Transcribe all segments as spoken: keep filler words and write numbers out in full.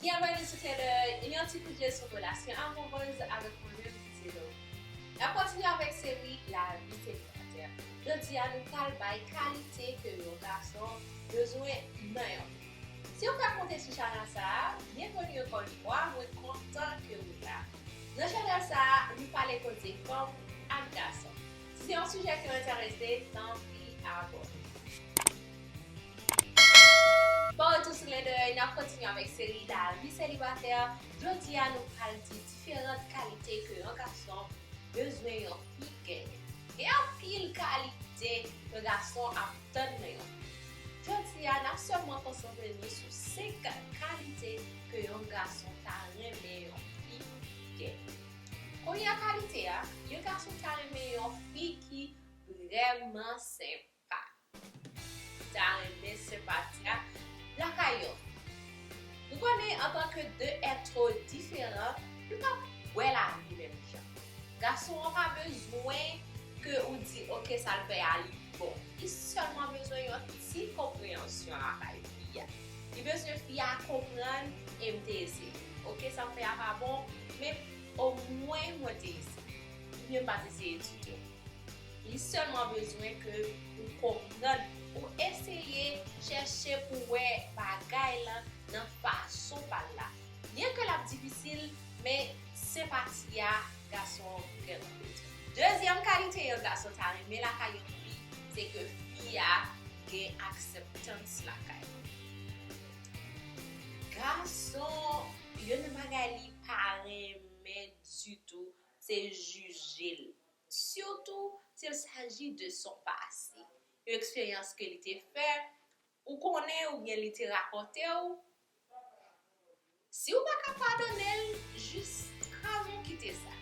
Byenveni sou Klendèy, yon ti kout je sou relasyon amourèz avèk mwen menm, Tizelo. N ap kontinye avèk seri Lavi selibatè. Jodi a, nou pral bay kalite ke yon gason bezwen nan yon fi. Si w fèk monte sou chanèl sa a, byenveni ankò yon fwa, mwen kontan ke w la. Nan chanèl sa a, nou pale koze fanm ak gason. Si se yon sijè ki w enterese, tanpri abòne. Bon retou sou Klendèy, n ap kontinye avèk seri Lavi selibatè. Jodi a, nou pral di diferan kalite ke yon gason bezwen yon fi genyen. Gen anpil kalite yon gason ap tann nan yon fi. Jodi a, n ap sèlman konsantre nou sou senk kalite ke yon gason ta renmen yon fi genyen. Premye kalite a, yon gason ta renmen yon fi ki vrèman senpa. Ta renmen senpati a lakay yon fi. Nou konnen, antanke de èt diferan, nou pa wè lavi menm jan. Gason an pa bezwen ke ou di, oke, sa l fè a, li bon. Li sèlman bezwen yon ti konpreyansyon lakay fi a. Li bezwen fi a konprann, e m te eseye. Oke, sa m fè a pa bon, men omwen mwen te eseye. Oubyen m pa t eseye ditou. Li sèlman bezwen ke ou konprann, ou eseye chèche pou wè bagay lan nan fason pa l la. Byen ke l ap difisil, men senpati a, gason an vrèman bezwen. Dezyèm kalite yon gason ta renmen lakay yon fi, se ke fi a gen akseptans lakay li. Gason, youn nan bagay li pa renmen ditou, se jije l. Sitou si l saji de son pase, yon eksperyans ke li te fè, ou konnen oubyen li te rakonte w. Si w pa ka padone l, jis kraze w kite sa.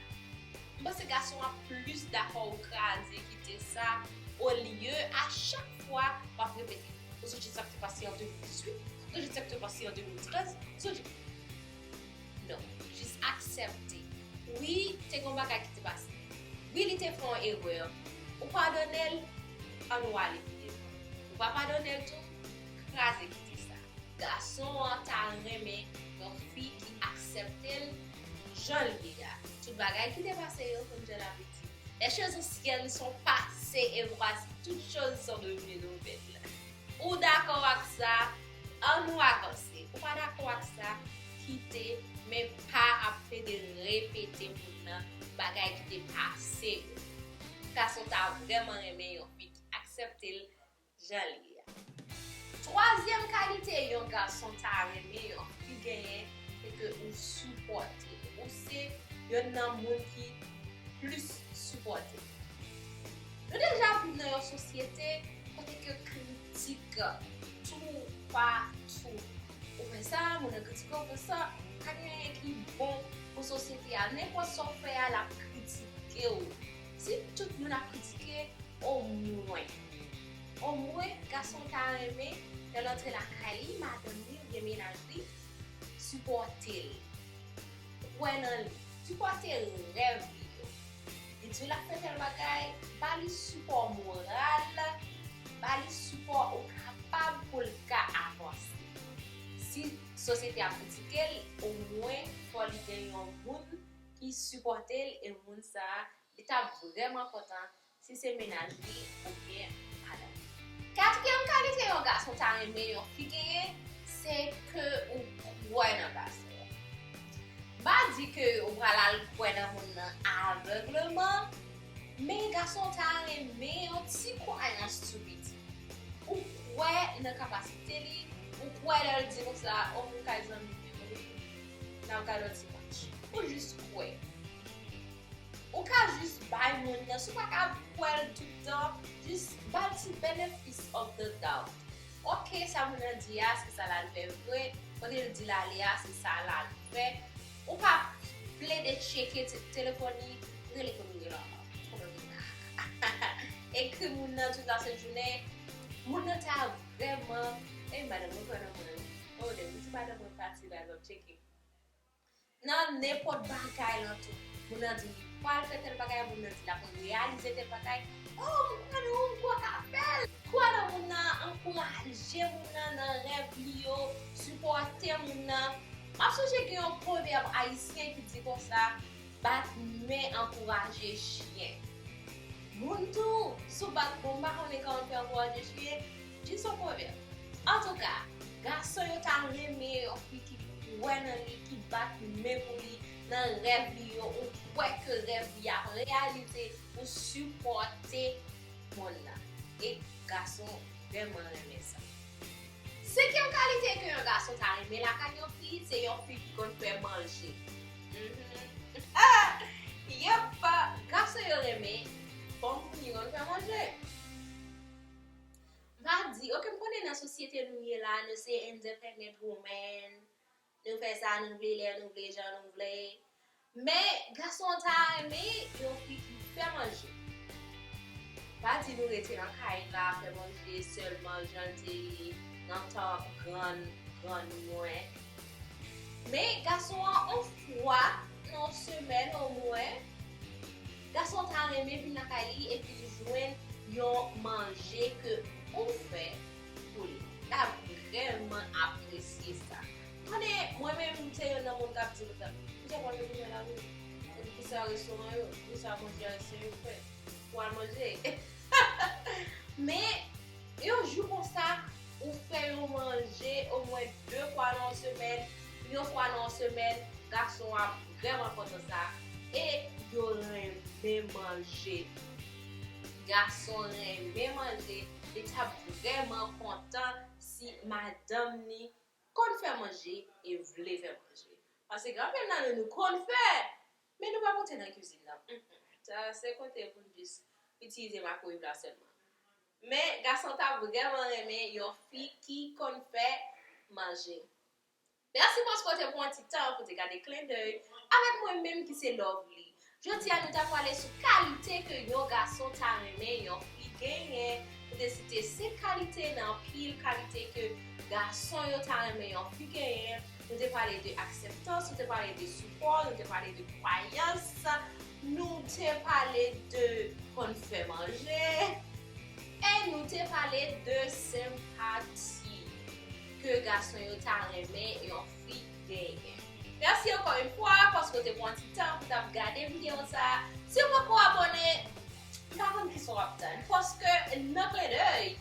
M panse gason an plis dakò ou kraze kite sa, olye a chak fwa w ap repete. Ou sonje sa k te pase an de mil dizuit, ou sonje sa k te pase an de mil trèz, ou sonje. Non, jis aksepte. Wi, te gen yon bagay ki te pase. Wi, li te fè yon erè. Ou padone l, ann ale pi devan. Ou pa padone l tou, kraze kite sa. Gason an ta renmen yon fi ki aksepte l jan l ye a. Tout bagay ki te pase yo, kon Jan David di, les choses anciennes sont passées et voici toutes choses sont devenues nouvelles. Ou dakò ak sa, ann nou avanse. Ou pa dakò ak sa, kite, men pa ap plede repete moun nan bagay ki te pase yo. Gason ta vrèman renmen yon fi ki aksepte l jan l ye a. Twazyèm kalite yon gason ta renmen yon fi genyen, se ke ou sipòte l. Ou se youn nan moun ki plis sipòte l. Nou deja viv nan yon sosyete kote ke kritik toupatou. Ou fè sa, moun nan kritike w, ou fè sa, pa gen anyen ki bon pou sosyete a. Nenpòt sa w fè a, l ap kritike w. Si tout moun ap kritike, omwen, omwen gason ta renmen, lè l antre lakay li, madanm li oubyen mennaj li sipòte l, kwè nan li, sipòte rèv li yo. Li di w l ap fè tèl bagay, ba li sipò moral, ba li sipò ou kapab pou l ka avanse. Si sosyete a kritike l, omwen fò li gen yon moun ki sipòte l, e moun sa a, li t ap vrèman kontan si se mennaj li oubyen madanm li. Katriyèm kalite yon gason ta renmen yon fi genyen, se ke ou kwè nan gason an. M pa di ke ou pral al kwè nan moun nan avègleman, men gason ta renmen yon ti kwayans tou piti. Ou kwè nan kapasite li, ou kwè lè l di konsa, o, m kay zanmi m wi, n ap gade yon ti match. Ou jis kwè. Ou ka jis bay moun nan, si w pa ka kwè l tout tan, jis ba l ti benefit of the doubt. Oke, sa moun nan di a, se sa l al fè vre, kote l di l ale a, se sa l al fè. Ou pa plede tcheke te-, telefòn li, rele kote w ye la. Ekri moun nan tout la sent jounen, moun nan ta vrèman, e madanm mwen kwè nan mwen wi. O, depi ti madanm mwen pati la, l ap tcheke. Nan nenpòt bagay lan tou. Moun nan di li pral fè tèl bagay, moun nan di l ap reyalize tèl bagay. O, m kwè nan ou, m kwè w ka fè l. Kwè nan moun nan, ankouraje moun nan nan rèv li yo, sipòte moun nan. M ap sonje gen yon pwovèb ayisyen ki di konsa, bat men ankouraje chyen. Moun tou, si w bat, bon, m pa konnen kòman w fè ankouraje chyen, jis yon pwovèb. Antouka, gason yo ta renmen yon fi ki kwè nan li, ki bat men pou li nan rèv li yo, ou kwè ke rèv li ap reyalize, ou sipòte moun nan. E gason vrèman renmen sa. Senkyèm kalite ke yon gason ta renmen lakay yon fi, se yon fi ki konn fè manje. Mhm. Yep, gason yo renmen fanm ki konn fè manje. M pa di, oke, m konnen nan sosyete nou ye la, nou se independent woman, nou fè sa nou vle, lè nou vle, jan nou vle. Men gason an ta renmen yon fi ki fè manje. Pa di nou rete nan kay la, fè manje sèlman jan l te ye nan tan grann, grann mwen. Men gason an, yon fwa nan semèn omwen, gason an ta renmen vin lakay li epi l jwenn yon manje ke ou fè pou li. L ap vrèman apresye sa. Konnen, mwen menm, m se youn nan moun k ap di konsa, "Poukisa w pa al nan manje la, wi? Poukisa restoran yo? Poukisa manje ayisyen yo fè? Pou al manje." Men, yon jou konsa, ou fè yo manje omwen de fwa nan semèn, yon fwa nan semèn, gason an ap vrèman kontan sa. E yo renmen manje. Gason renmen manje, li t ap vrèman kontan si madanm ni konn fè manje e vle fè manje. Paske gen anpil nan nou, nou konn fè, men nou pa monte nan kizin nan. Mm, mm. Sa, se kote pou n jis itilize mikwowev la sèlman. Men gason ta vrèman renmen yon fi ki konn fè manje. Mèsi paske w te pran ti tan pou te gade Klendèy avèk mwen menm ki se Lovely. Jodi a, nou ta pale sou kalite ke yon gason ta renmen yon fi genyen. Nou te site senk kalite nan anpil kalite ke gason yo ta renmen yon fi genyen. Nou te pale de akseptans, nou te pale de sipò, nou te pale de kwayans, nou te pale de konn fè manje, e nou te pale de senpati ke gason yo ta renmen yon fi genyen. Mèsi ankò yon fwa paske w te pran ti tan pou w t ap gade videyo sa a. Si w poko abòne, m pa konn kisa w ap tann. Paske nan Klendèy,